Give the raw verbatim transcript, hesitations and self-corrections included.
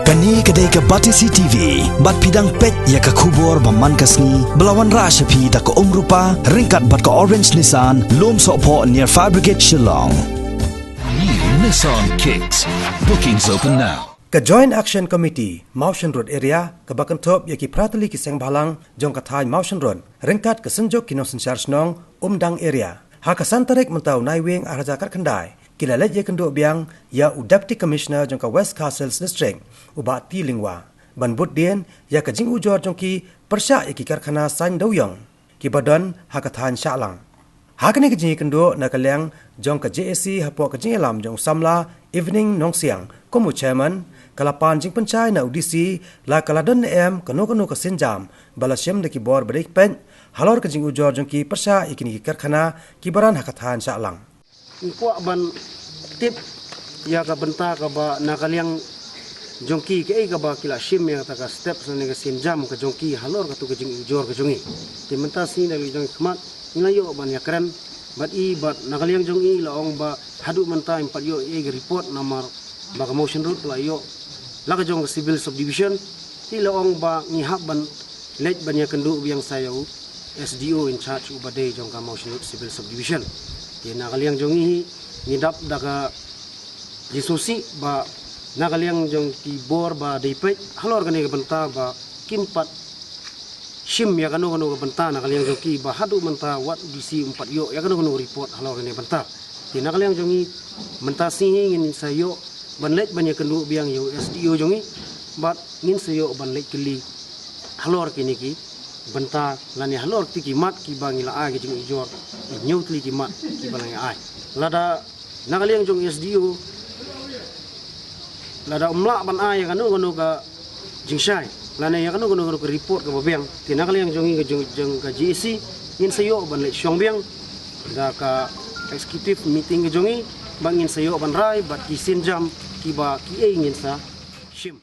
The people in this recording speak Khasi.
Kane ka dei ka Batesi T V, bad phi dang peit ïa ka khubor ba man ka sngi, ba la wanrah sha phi da ka Umrupa, ryngkat bad ka Orange Nissan, Lumsohphoh near Fire Brigade Shillong. New Nissan Kicks. Bookings open now. Ka Joint Action Committee, Mawshynrut Area, kaba kynthup ïa ki phra tylli ki seng bhalang jong ka thaiñ Mawshynrut, ryngkat ka Synjuk ki Nongsynshar Shnong, Umdang Area, ha ka san tarik mynta u Naiwieng ar hajar khatkhyndai, ki la leit ïakynduh biang ïa u Deputy Commissioner jong ka West Khasi Hills District, u Bah T Lyngwa, ban bud dien ïa ka jingujor jong ki pyrshah ïa ki karkhana saiñ dewiong kiba don ha ka thaiñ Shahlang. Ha kane ka jingïakynduh na ka liang jong ka J A C hapoh ka jingïalam jong u samla Evening Nongsiang kum u chairman, ka la pan jingpynshai na u D C la ka la don ne em kano kano ka sienjam ba la shim da ki bor ba dei peit halor ka jingujor jong ki pyrshah ïa kine ki karkhana kiba ran ha ka thaiñ Shahlang. Ngi kwah ban tip ïa ka bynta kaba na ka liang jong ki, kaei kaba ki la shim ïa kata ka step lane ka sienjam ka jong ki halor katu ka jingujor ka jong ngi. Te mynta sngi da ka liang jong ngi khmat ngi la ïoh ban ïakren bad i, bad na ka liang jong i la ong ba haduh mynta ngim pat ïoh ei ka report namar ba ka Mawshynrut la ïoh la ka jong ka Civil Subdivision. Te la ong ba ngi hap ban leit ban ïakynduh biang sa ïa u S D O in charge uba dei jong ka Mawshynrut Civil Subdivision. Te na ka liang jong ngi hi ngi dap da ka jingsngewsih ba na ka liang jong ki bor ba dei peit halor kane ka bynta ba kim pat shim ïa kano kano ka bynta na ka liang jong ki, ba haduh mynta wat u D C um pat ïoh ïa kano kano ka report halor kane ka bynta. Te na ka liang jong ngi mynta sngi hi ngin sa ïoh ban leit ban ïakynduh biang ïa u S D O jong ngi bad ngin sa ïoh ban leit kylli halor kine ki bynta lane halor kti ki mat kiba ngi la ai ka jingujor, hynñiew tylli ki mat kiba la ngi ai. Lada na ka liang jong S D O lada um lah ban ai ïa kano kano ka jingshai lane ïa kano kano ka report kaba biang, te na ka liang jong ngi ka jong, jong ka J A C ngin sa ïoh ban leit shong biang da ka executive meeting ka jong ngi ba ngin sa ïoh ban rai bad ki sienjam kiba kiei ngin sa shim.